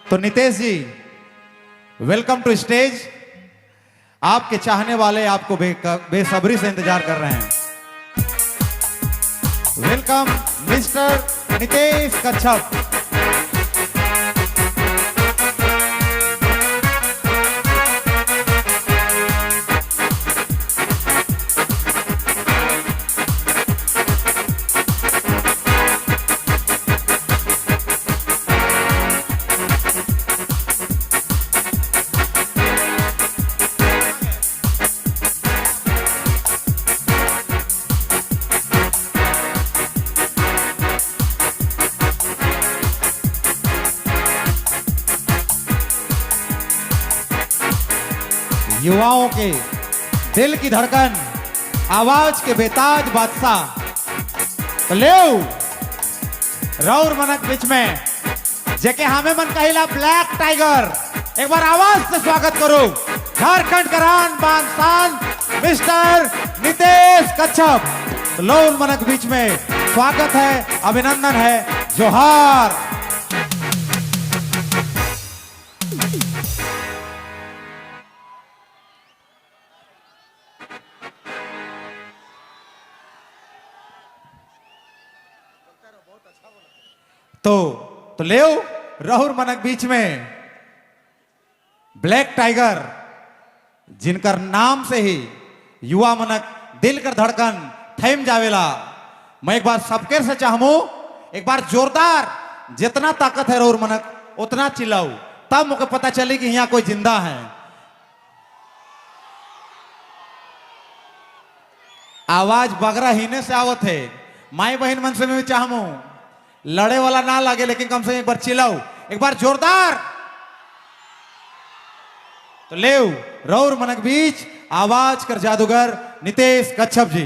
तो Nitesh ji, welcome to stage. आपके चाहने वाले आपको बेसब्री से इंतजार कर रहे हैं। Welcome mister Nitesh Kachhap. युवाओं के दिल की धड़कन, आवाज के बेताज बादशाह, तो ले रौर मनक बीच में जेके हमें मन कहिला ब्लैक टाइगर, एक बार आवाज से स्वागत करो झारखंड करान बान शान मिस्टर नितेश कच्छप। तो लो मनक बीच में स्वागत है, अभिनंदन है, जोहार। तो ले राहुल मनक बीच में ब्लैक टाइगर, जिनकर नाम से ही युवा मनक दिल कर धड़कन थम जावेला। मैं एक बार सबके से चाहूं, एक बार जोरदार जितना ताकत है राहुल मनक उतना चिल्लाऊ, तब मुझे पता चली कि यहाँ कोई जिंदा है। आवाज बगरा हीने से आवत है। माई बहन मन से मैं भी चाहूं, लड़े वाला ना लगे, लेकिन कम से कम एक बार चिल्लाओ, एक बार जोरदार। तो ले रौर मनक बीच आवाज कर जादूगर नितेश कच्छप जी।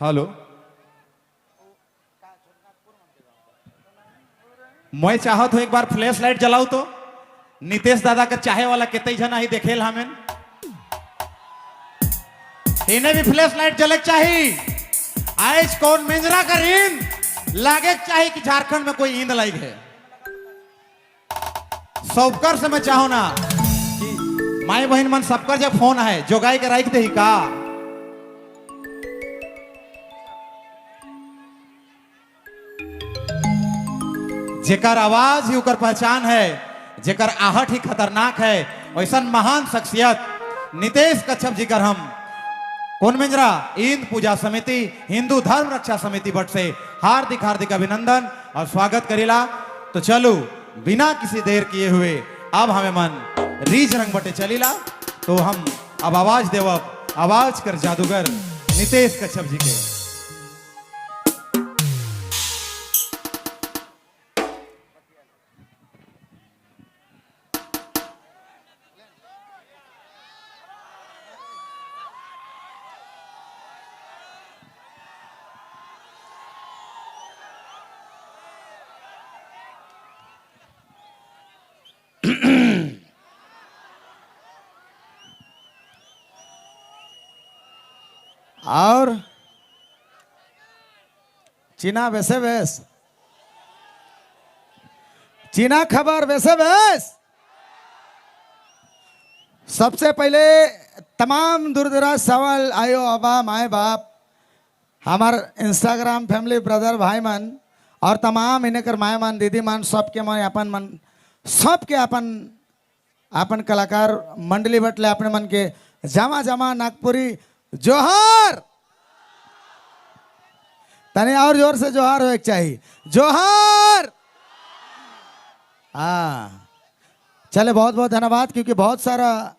हेलो, मैं चाहत हूं एक बार फ्लैश लाइट जलाऊ तो नितेश दादा का चाहे वाला कितने जना ही देखेल हमें। इन्हें भी फ्लैश लाइट जले चाहिए। आज कौन मिंजरा कर ईंद लागे चाहिए कि झारखंड में कोई ईंद लाइक है। सबकर से मैं चाहूं ना कि माई बहन मन सबकर जब फोन है जोगाई के राख दे का। जेकर आवाज ही उकर पहचान है, जेकर आहट ही खतरनाक है, वैसा महान शख्सियत नितेश कच्छप जी कर हम कौन मिंजरा ईंद पूजा समिति हिंदू धर्म रक्षा समिति बट से हार्दिक हार्दिक अभिनंदन और स्वागत करेला। तो चलो बिना किसी देर किए हुए अब हमें मन रीझ रंग बटे चलीला। तो हम अब आवाज देव, आवाज कर जादूगर नितेश कच्छप जी के। और चीना वैसे वेस, चीना खबर वैसे वेस। सबसे पहले तमाम दूर दराज सवाल आयो अबा माए बाप, हमार इंस्टाग्राम फैमिली ब्रदर भाई मन और तमाम इनकर माए मन दीदी मन सबके मन अपन मन सबके अपन अपन कलाकार मंडली बटले अपने मन के जमा जमा नागपुरी जोहार। तने और जोर से जोहार हो एक चाहिए, जोहार। हाँ चले, बहुत बहुत धन्यवाद, क्योंकि बहुत सारा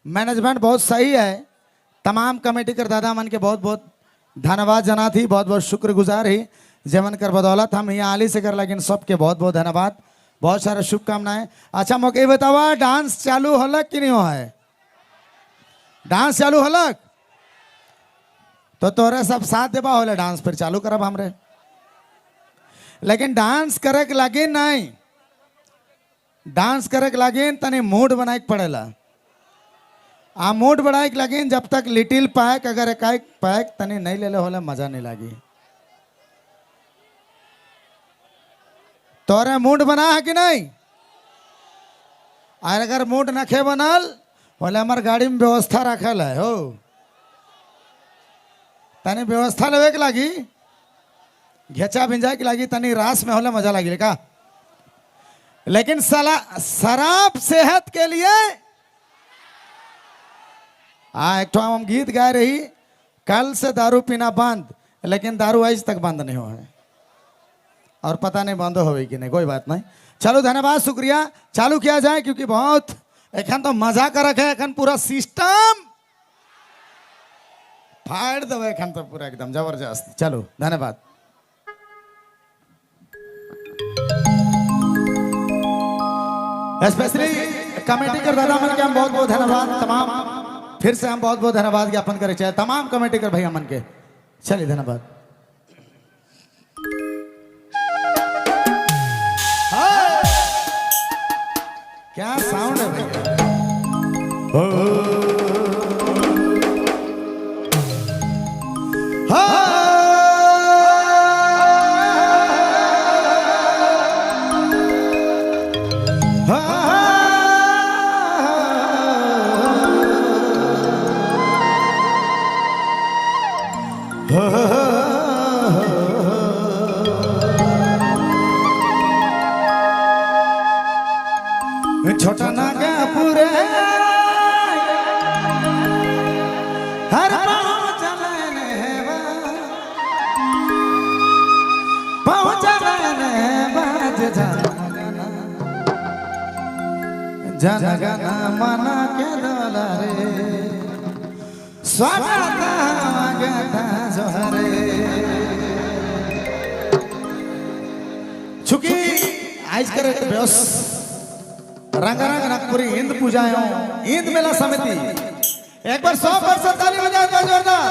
मैनेजमेंट बहुत सही है। तमाम कमेटी कर दादा मन के बहुत बहुत धन्यवाद जना थी, बहुत बहुत शुक्रगुजार ही जेमन कर बदौलत हम यहाँ आली से कर, लेकिन सबके बहुत बहुत धन्यवाद, बहुत सारा शुभकामनाएं। अच्छा मौके बतावा, डांस चालू हलक कि नहीं हो है? डांस चालू हलक तो तोरे सब साथ देबा होले, डांस फिर चालू करब हमरे। लेकिन डांस करे के लागे नहीं, डांस करे के लागे तनी मूड बनाए के पड़ेला। आ मूड बढ़ाए के लगिन जब तक लिटिल पैक अगर एक पैक तनी नहीं ले ले होला मजा नहीं लागी। तोरे मूड बना है कि नहीं? और अगर मूड नखे बनल बोले हमार गाड़ी में व्यवस्था रखल है हो, तनी व्यवस्था लेवे के लागी, घेचा भिंजाए के लागी, तनी रास में होला मजा लागी का। लेकिन साला शराब सेहत के लिए हाँ। एक ठो हम गीत गा रही, कल से दारू पीना बंद, लेकिन दारू आज तक बंद नहीं हो है और पता नहीं बंद हो कि नहीं। कोई बात नहीं, चलो धन्यवाद शुक्रिया। चालू किया जाए क्योंकि बहुत एखन तो मजा कर रखे, एखन पूरा सिस्टम फाड़ दो, एखन तो पूरा एकदम जबरदस्त। चलो धन्यवाद। स्पेशली कमेटी कर दादा मन के हम बहुत बहुत धन्यवाद, तमाम फिर से हम बहुत बहुत धन्यवाद ज्ञापन करे चाहे तमाम कमेटी कर भैया मन के। चलिए धन्यवाद। क्या साउंड है भैया। छोटा नागापुर हर जनगण मना के दला रे स्वागत जोहरे। चूंकि आज करे रंगारंग नागपुरी हिंद पूजा हिंद मेला समिति, एक बार 100% ताली बजा दो जोरदार।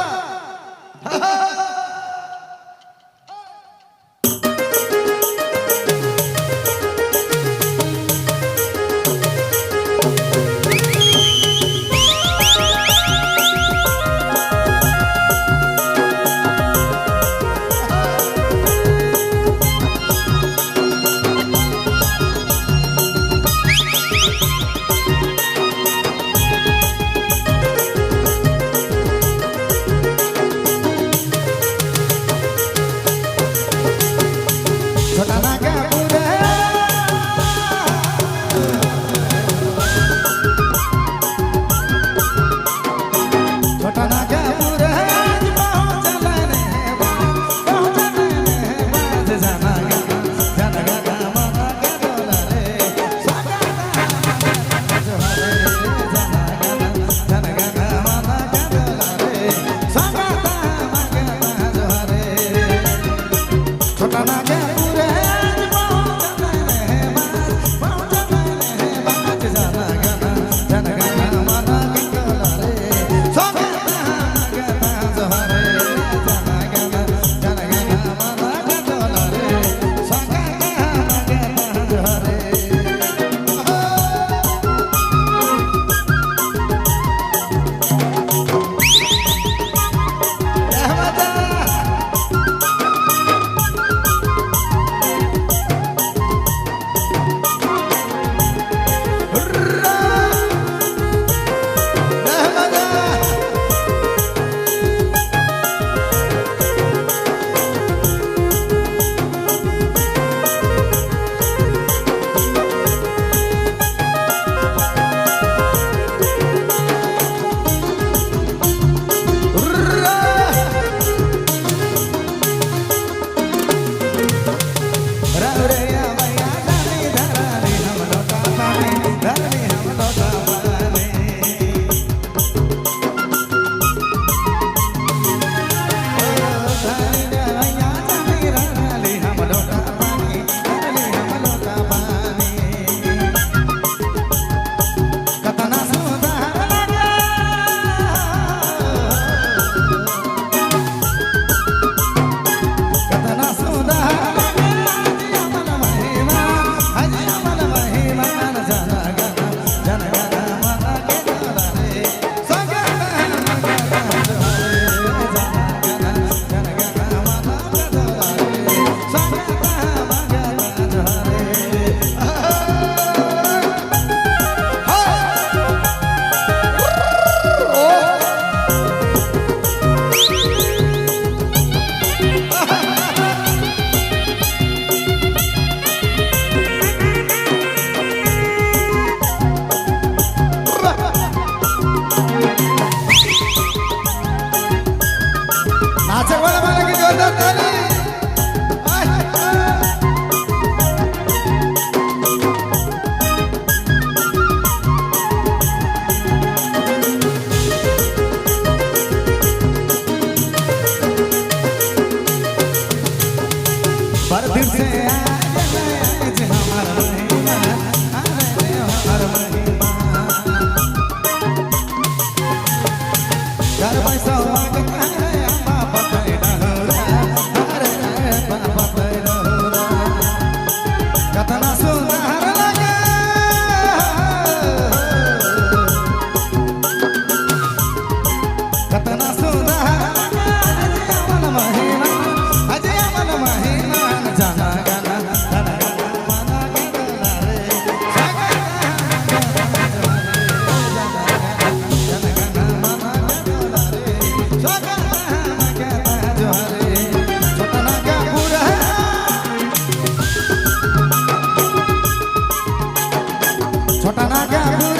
क्या?